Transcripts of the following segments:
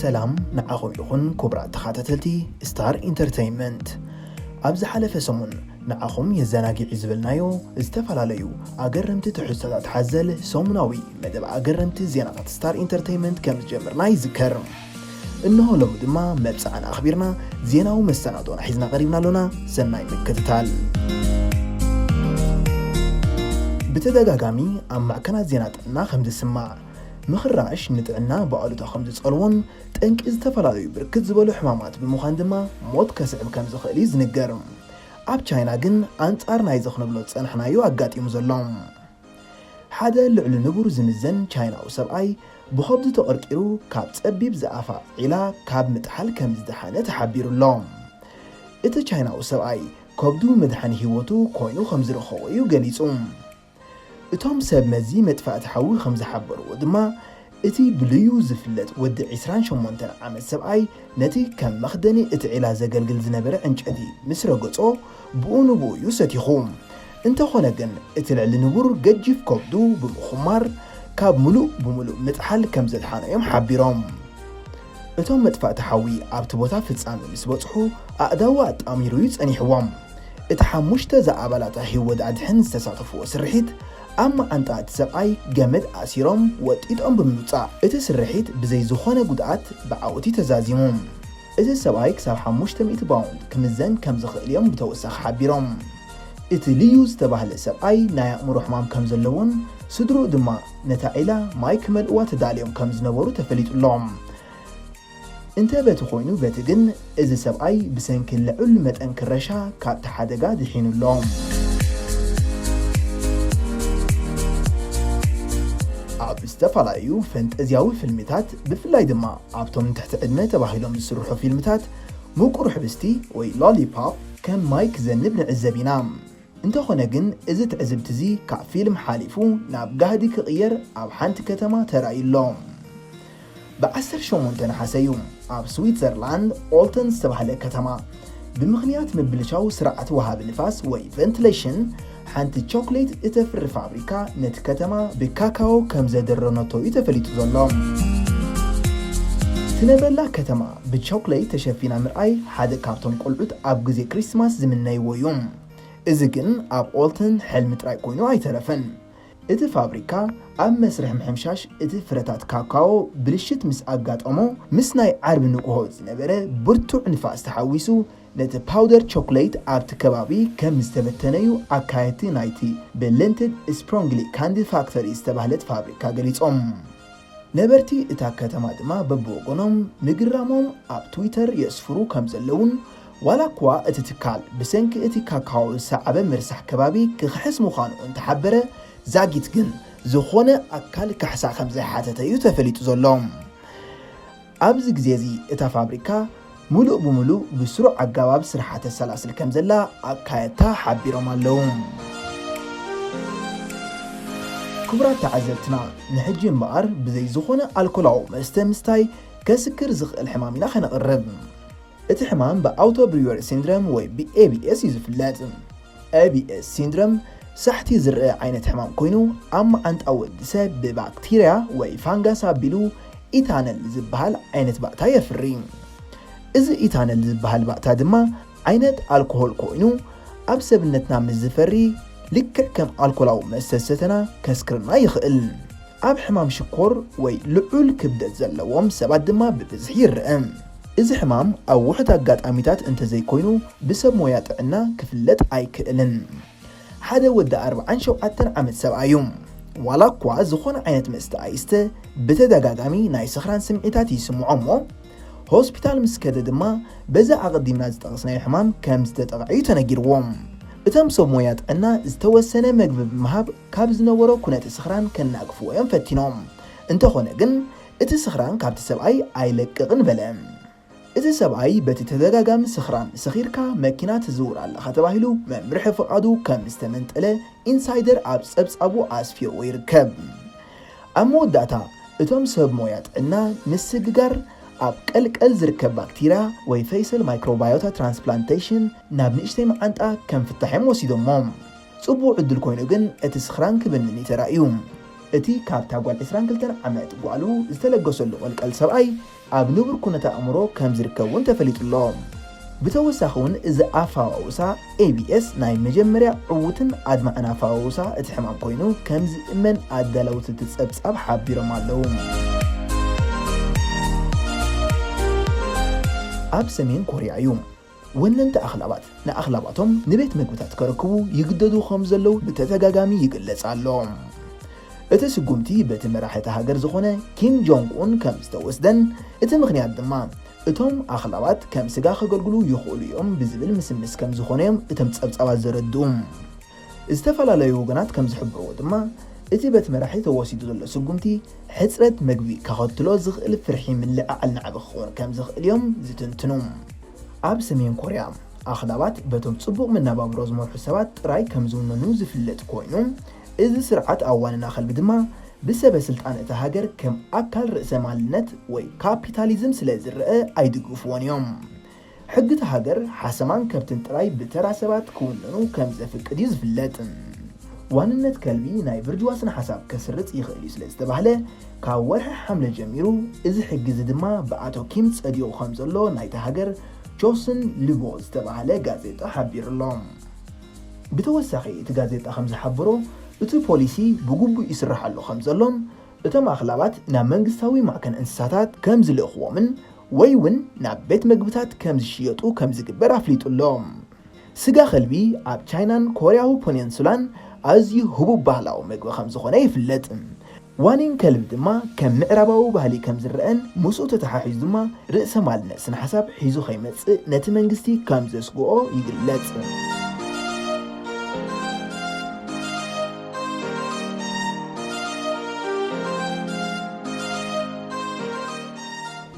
ሰላም ንዓኹም ይኹን ክቡራት ተኸታተልቲ ስታር ኢንተርተይንመንት። ኣብ ዝሓለፈ ሰሙን ንዓኹም የዘናግዒ ዝበልናዮ ዝተፈላለዩ ኣገረምቲ ትሕዝቶታት ሓዘል ሰሙናዊ መደብ ኣገረምቲ ዜናታት ስታር ኢንተርተይንመንት ከም ዝጀመርና ይዝከር። እንሆ ሎሚ ድማ መብጽዓና ኣኽቢርና ዜናዊ መሰናዶና ሒዝና ቀሪብና ኣሎና። ሰናይ ምክትታል። ብተደጋጋሚ ኣብ ማዕከናት ዜና ጥዕና ከም ዝስማዕ፣ ምኽራሽ ንጥዕና ብኣሉታ ከም ዝጸልዎን ጠንቂ ዝተፈላለዩ ብርክት ዝበሉ ሕማማት ብምዃን ድማ ሞት ከስዕብ ከም ዝኽእል እዩ ዝንገር። ኣብ ቻይና ግን ኣንጻር ናይዚ ክንብሎ ዝጸናሕናዮ ኣጋጢሙ ዘሎ። ሓደ ልዕሊ ንቡር ዝምዘን ቻይናዊ ሰብኣይ ብኸብዱ ተቐርቂሩ ካብ ጸቢብ ዝኣፋ ዒላ ካብ ምጥሓል ከም ዝደሓነ ተሓቢሩ ኣሎ። እቲ ቻይናዊ ሰብኣይ ከብዱ መድሓኒ ህይወቱ ኮይኑ ከም ዝረኸቦ እዩ ገሊጹ። እቶም ሰብ መዚ መጥፋእቲ ሓዊ ከም ዝሓበርዎ ድማ፣ እቲ ብልዩ ዝፍለጥ ወዲ ዒስራን ሸሞንተን ዓመት ሰብኣይ ነቲ ከም መኽደኒ እቲ ዒላ ዘገልግል ዝነበረ ዕንጨቲ ምስ ረገጾ፣ ብኡ ንብኡ እዩ ሰቲኹ። እንተኾነ ግን፣ እቲ ልዕሊ ንቡር ገጂፍ ከብዱ ብምኹማር፣ ካብ ምሉእ ብምሉእ ምጥሓል ከም ዘድሓኖ እዮም ሓቢሮም። እቶም መጥፋእቲ ሓዊ ኣብቲ ቦታ ፍጻመ ምስ በጽሑ፣ ኣእዳዉ ኣጣሚሩ እዩ ጸኒሕዎም። እቲ ሓሙሽተ ዝኣባላታ ህይወት ኣድሕን ዝተሳተፍዎ ስርሒት፣ ኣብ መዓንጣ እቲ ሰብኣይ ገመድ ኣሲሮም ወጢጦም ብምውጻእ፣ እቲ ስርሒት ብዘይ ዝኾነ ጉድኣት ብዓወት እዩ ተዛዚሙ። እዚ ሰብኣይ ክሳብ ሓሙሽተ ሚእቲ ፓውንድ ክምዘን ከም ዝኽእል እዮም ብተወሳኺ ሓቢሮም። እቲ ልዩ ዝተባህለ ሰብኣይ ናይ ኣእምሮ ሕማም ከም ዘለዎን ስድርኡ ድማ ነታ ዒላ ማይ ክመልእዋ ተዳልዮም ከም ዝነበሩ ተፈሊጡ ኣሎ። እንተ በቲ ኮይኑ በቲ ግን፣ እዚ ሰብኣይ ብሰንኪ ልዑል መጠን ክረሻ ካብቲ ሓደጋ ድሒኑ ኣሎ። ኣብ ዝተፈላለዩ ፈንጠዝያዊ ፊልምታት፣ ብፍላይ ድማ ኣብቶም ንትሕቲ ዕድመ ተባሂሎም ዝስርሑ ፊልምታት፣ ምቁር ሕብስቲ ወይ ሎሊፖፕ ከም ማይ ክዘንብ ንዕዘብ ኢና። እንተኾነ ግን፣ እዚ ትዕዝብቲ እዚ ካብ ፊልም ሓሊፉ ናብ ጋህዲ ክቕየር ኣብ ሓንቲ ከተማ ተራእዩ ኣሎ። ብ ዓሰርተ ሸሞንተ ነሓሰ እዩ ኣብ ስዊትዘርላንድ ኦልተን ዝተባህለ ከተማ፣ ብምኽንያት ምብልሻው ስርዓት ወሃቢ ንፋስ ወይ ቨንቲሌሽን፣ ሓንቲ ቾኮሌት እተፍሪ ፋብሪካ ነቲ ከተማ ብካካዎ ከም ዘደረነቶ እዩ ተፈሊጡ ዘሎ። ትነበላ ከተማ ብቾኮሌት ተሸፊና ምርኣይ ሓደ ካብቶም ቆልዑት ኣብ ግዜ ክሪስማስ ዝምነይዎ እዩ። እዚ ግን ኣብ ኦልተን ሕልሚ ጥራይ ኮይኑ ኣይተረፈን። እቲ ፋብሪካ ኣብ መስርሕ ምሕምሻሽ እቲ ፍረታት ካካዎ ብልሽት ምስ ኣጋጠሞ፣ ምስ ናይ ዓርቢ ንግሆ ዝነበረ ብርቱዕ ንፋስ ተሓዊሱ፣ ነቲ ፓውደር ቾኮሌት ኣብቲ ከባቢ ከም ዝተበተነ እዩ ኣካየድቲ ናይቲ ብሌንትድ ስፕሮንግሊ ካንዲ ፋክተሪ ዝተባህለት ፋብሪካ ገሊጾም። ነበርቲ እታ ከተማ ድማ በብወገኖም ምግራሞም ኣብ ትዊተር የስፍሩ ከም ዘለውን፣ ዋላ እኳ እቲ ትካል ብሰንኪ እቲ ካካዎ ዝሰዓበ ምርሳሕ ከባቢ ክኽሕስ ምዃኑ እንተሓበረ፣ ዛጊት ግን ዝኾነ ኣካል ካሕሳ ከም ዘይሓተተ እዩ ተፈሊጡ ዘሎ። ኣብዚ ግዜ እዚ እታ ፋብሪካ ምሉእ ብምሉእ ብስሩዕ ኣገባብ ስርሓ ተሰላስል ከም ዘላ ኣካየድታ ሓቢሮም ኣለዉ። ክቡራት ተዓዘብትና፣ ንሕጂ እምበኣር ብዘይ ዝኾነ ኣልኮላዊ መስተ ምስታይ ከስክር ዝኽእል ሕማም ኢና ከነቕርብ። እቲ ሕማም ብኣውቶ ብሪወሪ ሲንድረም ወይ ብኤቢኤስ እዩ ዝፍለጥ። ኤቢኤስ ሲንድረም ሳሕቲ ዝረአ ዓይነት ሕማም ኮይኑ፣ ኣብ መዓንጣ ወዲ ሰብ ብባክቴርያ ወይ ፋንጋስ ኣቢሉ ኢታነል ዝበሃል ዓይነት ባእታ የፍሪ። እዚ ኢታነል ዝበሃል ባእታ ድማ ዓይነት ኣልኮሆል ኮይኑ፣ ኣብ ሰብነትና ምስ ዝፈሪ፣ ልክዕ ከም ኣልኮላዊ መስተ ዝሰተና ከስክርና ይኽእል። ኣብ ሕማም ሽኮር ወይ ልዑል ክብደት ዘለዎም ሰባት ድማ ብብዝሒ ይርአ። እዚ ሕማም ኣብ ውሑድ ኣጋጣሚታት እንተዘይኮይኑ፣ ብሰብ ሞያ ጥዕና ክፍለጥ ኣይክእልን። ሓደ ወዲ ኣርብዓን ሸውዓተን ዓመት ሰብኣይ እዩ። ዋላ እኳ ዝኾነ ዓይነት መስተ ኣይስተ፣ ብተደጋጋሚ ናይ ስኽራን ስምዒታት ይስምዖ እሞ፣ ሆስፒታል ምስ ከደ ድማ በዚ ኣቐዲምና ዝጠቐስናዮ ሕማም ከም ዝተጠቕዐ እዩ ተነጊርዎ። እቶም ሰብ ሞያ ጥዕና ዝተወሰነ መግቢ ብምሃብ ካብ ዝነበሮ ኩነተ ስኽራን ከናግፍዎ እዮም ፈቲኖም። እንተኾነ ግን፣ እቲ ስኽራን ካብቲ ሰብኣይ ኣይለቅቕን በለ። እዚ ሰብኣይ በቲ ተደጋጋሚ ስኽራን፣ ሰኺርካ መኪና ትዝውር ኣለኻ ተባሂሉ መምርሒ ፍቓዱ ከም ዝተመንጠለ ኢንሳይደር ኣብ ጸብጻቡ ኣስፊርዎ ይርከብ። ኣብ መወዳእታ፣ እቶም ሰብ ሞያ ጥዕና ምስግጋር ኣብ ቀልቀል ዝርከብ ባክቴርያ ወይ ፈይሰል ማይክሮባዮታ ትራንስፕላንቴሽን ናብ ንእሽተይ መዓንጣ ከም ፍታሕ እዮም ወሲዶሞ። ጽቡቕ ዕድል ኮይኑ ግን እቲ ስኽራን ክብንን እዩ ተራእዩ። እቲ ካብታ ጓል ዕስራን ክልተን ዓመት ጓሉ ዝተለገሰሉ ቀልቀል ሰብኣይ ኣብ ንቡር ኩነተ ኣእምሮ ከም ዝርከብ እውን ተፈሊጡ ኣሎ። ብተወሳኺ እውን እዚ ኣፈዋውሳ ኤ ቢ ኤስ ናይ መጀመርያ ዕዉትን ኣድማዕን ኣፈዋውሳ እቲ ሕማም ኮይኑ ከም ዝእመን ኣዳለውቲ እቲ ጸብጻብ ሓቢሮም ኣለዉ። ኣብ ሰሜን ኮርያ እዩ። ወነንቲ ኣኽላባት ንኣኽላባቶም ንቤት መግብታት ከረክቡ ይግደዱ ከም ዘለዉ ብተደጋጋሚ ይግለጽ ኣሎ። እቲ ስጉምቲ በቲ መራሒ እታ ሃገር ዝኾነ ኪም ጆንግ ኡን ከም ዝተወስደን፣ እቲ ምኽንያት ድማ እቶም ኣኽላባት ከም ስጋ ከገልግሉ ይኽእሉ እዮም ብዝብል ምስምስ ከም ዝኾነ እዮም እቶም ጸብጻባት ዘረድኡ። ዝተፈላለዩ ወገናት ከም ዝሕብርዎ ድማ፣ እቲ በቲ መራሒ ተወሲዱ ዘሎ ስጉምቲ ሕጽረት መግቢ ከኸትሎ ዝኽእል ፍርሒ ምልዕዓል ናዕቢ ክኸውን ከም ዝኽእል እዮም ዝትንትኑ። ኣብ ሰሜን ኮርያ፣ ኣኽላባት በቶም ጽቡቕ መነባብሮ ዝመርሑ ሰባት ጥራይ ከም ዝውነኑ ዝፍለጥ ኮይኑ፣ እዚ ስርዓት ኣዋንና ከልቢ ድማ ብሰበ ስልጣን እታ ሃገር ከም ኣካል ርእሰ ማልነት ወይ ካፒታሊዝም ስለ ዝረአ ኣይድግፍዎን እዮም። ሕጊ እታ ሃገር ሓሰማን ከብትን ጥራይ ብተራ ሰባት ክውነኑ ከም ዘፍቅድ እዩ ዝፍለጥ። ዋንነት ከልቢ ናይ ብርጅዋ ስነ ሓሳብ ከስርጽ ይኽእል እዩ ስለ ዝተባህለ፣ ካብ ወርሒ ሓምለ ጀሚሩ፣ እዚ ሕጊ እዚ ድማ ብኣቶ ኪም ጸዲቑ ከም ዘሎ ናይታ ሃገር ጆስን ልቦ ዝተባህለ ጋዜጣ ሓቢሩ ኣሎ። ብተወሳኺ እቲ ጋዜጣ ከም ዝሓበሮ፣ እቲ ፖሊሲ ብግቡእ ይስራሕ ኣሎ ከም ዘሎን እቶም ኣኽላባት ናብ መንግስታዊ ማዕከን እንስሳታት ከም ዝልእኽዎምን ወይ እውን ናብ ቤት መግብታት ከም ዝሽየጡ ከም ዝግበር ኣፍሊጡ ኣሎ። ስጋ ከልቢ ኣብ ቻይናን ኮርያዊ ፖኔንሱላን ኣዝዩ ህቡብ ባህላዊ መግቢ ከም ዝኾነ ይፍለጥ። ዋኒን ከልቢ ድማ ከም ምዕራባዊ ባህሊ ከም ዝረአን ምስኡ ተተሓሒዙ ድማ ርእሰ ማልነት ስነ ሓሳብ ሒዙ ከይመጽእ ነቲ መንግስቲ ከም ዘስግኦ ይግለጽ።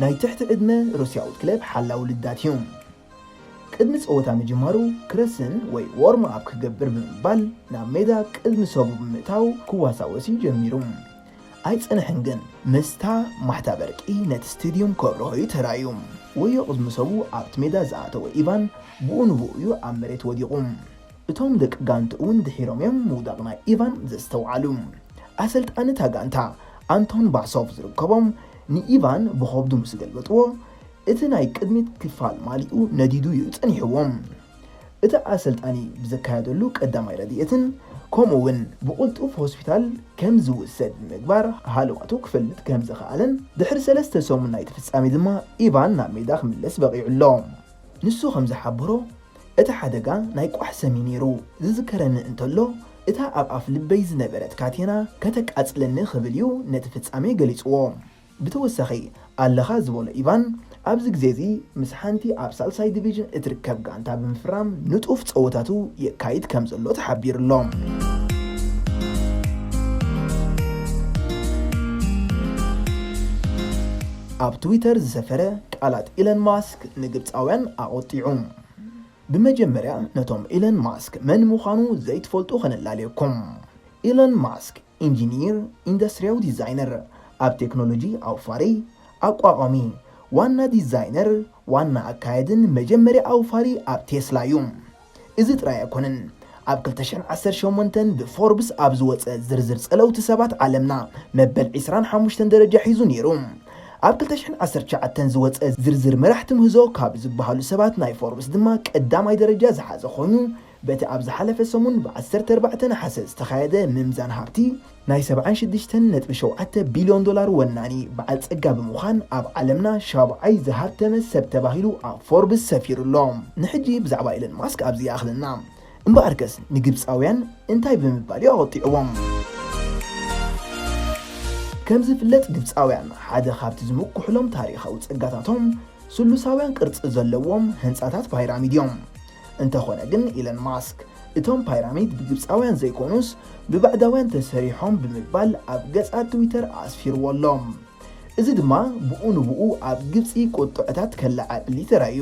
ናይ ትሕቲ ዕድመ ሩስያዊት ክለብ ሓላው ልዳት እዩ። ቅድሚ ጸወታ ምጅማሩ ክረስን ወይ ዎርም ኣፕ ክገብር ብምባል ናብ ሜዳ ቅድሚ ሰቡ ብምእታው ክዋሳወስ እዩ ጀሚሩ። ኣይጸንሐን ግን ምስታ ማሕታ በርቂ ነቲ ስቴድዩም ከብርሆ እዩ ተራእዩ። ወዮ ቅድሚ ሰቡ ኣብቲ ሜዳ ዝኣተወ ኢቫን ብኡ ንብኡ እዩ ኣብ መሬት ወዲቑ። እቶም ደቂ ጋንትኡ እውን ድሒሮም እዮም ምውዳቕ ናይ ኢቫን ዘስተውዓሉ። ኣሰልጣኒ እታ ጋንታ ኣንቶን ባሶቭ ዝርከቦም ንኢቫን ብኸብዱ ምስ ገልበጥዎ፣ እቲ ናይ ቅድሚት ክፋል ማሊኡ ነዲዱ እዩ ጸኒሕዎም። እቲ ኣሰልጣኒ ብዘካየደሉ ቀዳማይ ረድኤትን ከምኡ እውን ብቕልጡፍ ሆስፒታል ከም ዝውሰድ ብምግባር ሃለዋቱ ክፈልጥ ከም ዝኸኣለን ድሕሪ ሰለስተ ሰሙን ናይቲ ፍጻሜ ድማ ኢቫን ናብ ሜዳ ክምለስ በቒዑ ኣሎ። ንሱ ከም ዝሓበሮ፣ እቲ ሓደጋ ናይ ቋሕ ሰሚ ነይሩ። ዝዝከረኒ እንተሎ፣ እታ ኣብ ኣፍ ልበይ ዝነበረት ካቴና ከተቃጽለኒ ክብል እዩ ነቲ ፍጻሜ ገሊጽዎ። ብተወሳኺ፣ ኣለኻ ዝበሎ ኢቫን፣ ኣብዚ ግዜ እዚ ምስ ሓንቲ ኣብ ሳልሳይ ዲቪዥን እትርከብ ጋንታ ብምፍራም ንጡፍ ጸወታቱ የካይድ ከም ዘሎ ተሓቢሩ ኣሎ። ኣብ ትዊተር ዝሰፈረ ቃላት ኢለን ማስክ ንግብጻውያን ኣቖጢዑ። ብመጀመርያ ነቶም ኢለን ማስክ መን ምዃኑ ዘይትፈልጡ ከነላልየኩም። ኢለን ማስክ ኢንጂኒር፣ ኢንዱስትሪያዊ ዲዛይነር፣ ኣብ ቴክኖሎጂ ኣውፋሪ፣ ኣቋቋሚ፣ ዋና ዲዛይነር፣ ዋና ኣካየድን መጀመርያ ኣውፋሪ ኣብ ቴስላ እዩ። እዚ ጥራይ ኣይኮነን። ኣብ ክልተ ሽሕን ዓሰርተ ሸሞንተን ብፎርብስ ኣብ ዝወጸ ዝርዝር ጸለውቲ ሰባት ዓለምና መበል ዕስራን ሓሙሽተን ደረጃ ሒዙ ነይሩ። ኣብ ክልተ ሽሕን ዓሰርተ ትሽዓተን ዝወጸ ዝርዝር መራሕቲ ምህዞ ካብ ዝበሃሉ ሰባት ናይ ፎርብስ ድማ ቀዳማይ ደረጃ ዝሓዘ ኮይኑ፣ በቲ ኣብ ዝሓለፈ ሰሙን ብ ዓሰርተ ኣርባዕተ ነሓሰ ዝተኻየደ ምምዛን ሃብቲ ናይ ሰብዓን ሽዱሽተን ነጥቢ ሸውዓተ ቢልዮን ዶላር ወናኒ በዓል ጸጋ ብምዃን ኣብ ዓለምና ሻብዓይ ዝሃብተመ ሰብ ተባሂሉ ኣብ ፎርብስ ሰፊሩ ኣሎ። ንሕጂ ብዛዕባ ኢለን ማስክ ኣብዚ ይኣኽለና። እምበኣርከስ ንግብጻውያን እንታይ ብምባል እዩ ኣወጢዕዎም? ከም ዝፍለጥ ግብጻውያን ሓደ ካብቲ ዝምኩሕሎም ታሪኻዊ ጸጋታቶም ስሉሳውያን ቅርጺ ዘለዎም ህንጻታት ፓይራሚድ እዮም። እንተኾነ ግን ኢለን ማስክ እቶም ፓይራሚድ ብግብጻውያን ዘይኮኑስ ብባዕዳውያን ተሰሪሖም ብምባል ኣብ ገጻት ትዊተር ኣስፊርዎ ኣሎ። እዚ ድማ ብኡ ንብኡ ኣብ ግብጺ ቁጥዕታት ከለዓዕል ተራእዩ።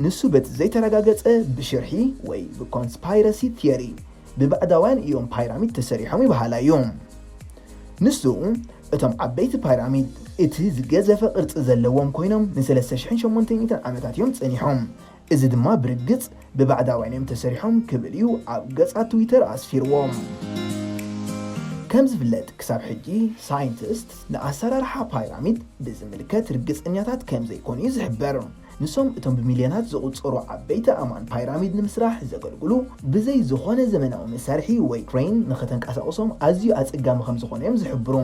ንሱ በቲ ዘይተረጋገጸ ብሽርሒ ወይ ብኮንስፓይረሲ ቲዮሪ ብባዕዳውያን እዮም ፓይራሚድ ተሰሪሖም ይበሃላ እዩ። ንሱ እቶም ዓበይቲ ፓይራሚድ እቲ ዝገዘፈ ቅርጺ ዘለዎም ኮይኖም ንሰለስተ ሽሕን ሸሞንተ ሚእትን ዓመታት እዮም ጸኒሖም። እዚ ድማ ብርግጽ ብባዕዳውያን እዮም ተሰሪሖም ክብል እዩ ኣብ ገጻት ትዊተር ኣስፊርዎም። ከም ዝፍለጥ ክሳብ ሕጂ ሳይንቲስት ንኣሰራርሓ ፓይራሚድ ብዝምልከት ርግፀኛታት ከም ዘይኮኑ እዩ ዝሕበር። ንሶም እቶም ብሚልዮናት ዝቑጸሩ ዓበይቲ ኣእማን ፓይራሚድ ንምስራሕ ዘገልግሉ ብዘይ ዝኾነ ዘመናዊ መሳርሒ ወይ ክሬን ንኸተንቀሳቕሶም ኣዝዩ ኣጸጋሚ ከም ዝኾነ እዮም ዝሕብሩ።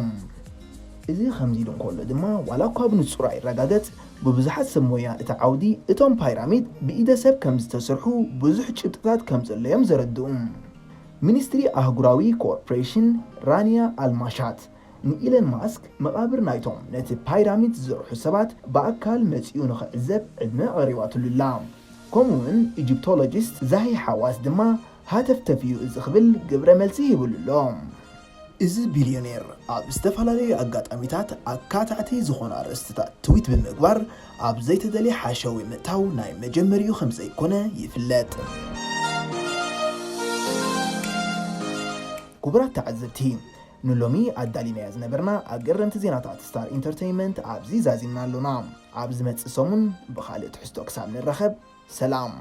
እዚ ከምዚ ኢሉ እንከሎ ድማ ዋላ እኳ ብንጹር ኣይረጋገጽ፣ ብብዙሓት ሰብ ሞያ እቲ ዓውዲ እቶም ፓይራሚድ ብኢደ ሰብ ከም ዝተሰርሑ ብዙሕ ጭብጥታት ከም ዘሎ እዮም ዘረድኡ። ሚኒስትሪ ኣህጉራዊ ኮኦፕሬሽን ራንያ ኣልማሻት ንኢለን ማስክ መቓብር ናይቶም ነቲ ፓይራሚድ ዝሰርሑ ሰባት ብኣካል መጺኡ ንኽዕዘብ ዕድመ ኣቕሪባትሉ ኣላ። ከምኡውን ኢጂፕቶሎጂስት ዛሂ ሓዋስ ድማ ሃተፍተፍ እዩ እዚ ክብል ግብረ መልሲ ሂብሉ ኣሎ። እዚ ቢልዮኔር ኣብ ዝተፈላለዩ ኣጋጣሚታት ኣካታዕቲ ዝኾኑ ኣርእስትታት ትዊት ብምግባር ኣብ ዘይተደልየ ሓሸዊ ምእታው ናይ መጀመሪኡ ከም ዘይኮነ ይፍለጥ። ክቡራት ተዓዘብቲ፣ ንሎሚ ኣዳሊናዮ ዝነበርና ኣገረምቲ ዜናታት ስታር ኢንተርተይንመንት ኣብዚ ዛዚምና ኣሎና። ኣብ ዝመጽእ ሰሙን ብኻልእ ትሕዝቶ ክሳብ ንራኸብ ሰላም።